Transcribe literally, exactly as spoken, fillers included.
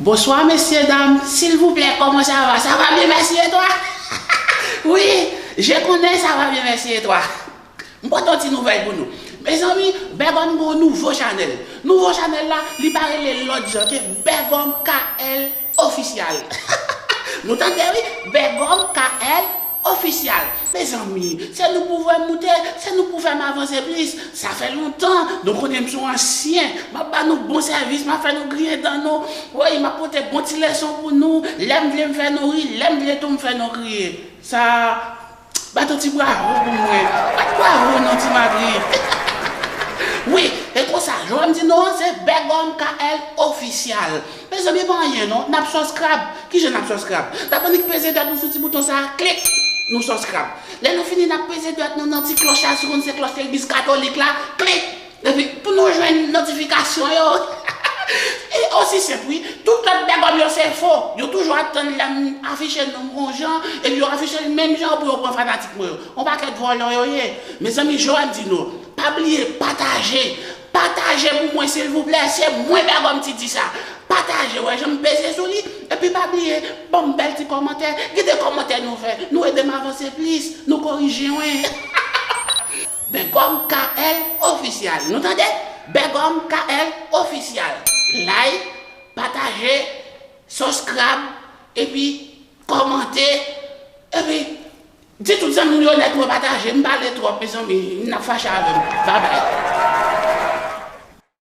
Bonsoir messieurs dames, s'il vous plaît, comment ça va? Ça va bien, merci et toi? Oui, je connais, ça va bien, merci et toi? M pote yon ti nouvèl pou nou. Mezanmi, Bègòm gen yon nouvo chanèl. Nouvo chanèl la, li pa rele lòt jan ke Bègòm K L Ofisyal. Nou tande wi, Bègòm K L Ofisyal. Mezanmi, se nou pou fè m moute, se nou pou fè m avanse plis. Sa fè lontan, nou konnen m se yon ansyen. M ap ba nou bon sèvis, m ap fè nou griyen dan nou. Wi, m ap pote bon ti leson pou nou. Lè m vle m fè nou ri, lè m vle tou m fè nou kriye. Sa Bat yon ti bravo pou mwen. Bat bravo non ti madrid. Wi, e konsa, jan m di nou an, se Bègòm K L Ofisyal. Mezanmi, pa anyen non, n ap subscribe. Kijan n ap subscribe? N ap annik peze dwèt nou sou ti bouton sa a, klik, nou subscribe. Lè nou fini, n ap peze dwèt nou nan ti klòch la, si w konn se klòch legliz katolik la, klik. Epi, pou nou jwenn notifikasyon yo. E osi senp, wi, tout lòt Bègòm yo se fo. Yo toujou ap tann lè m afiche non m yon jan, epi yo afiche l menm jan pou yo pran fanatik mwen yo. Yon pakèt vòlò yo ye. Mezanmi, Joel di nou, pa bliye pataje. Pataje pou mwen, silvouplè. Se mwen, Bègòm, ti di sa. Pataje, wè, jan m peze sou li. Epi pa bliye, ban m bèl ti kòmantè. Gade kòmantè nou fè. Nou ede m avanse plis. Nou korije mwen. Bègòm K L Ofisyal. Nou tande? Bègòm K L Ofisyal. Like, pataje, subscribe, epi kòmante, epi di tout zanmi w yo nèt mwen pataje. M pale twòp, mezanmi, n ap fache avè m. Babay.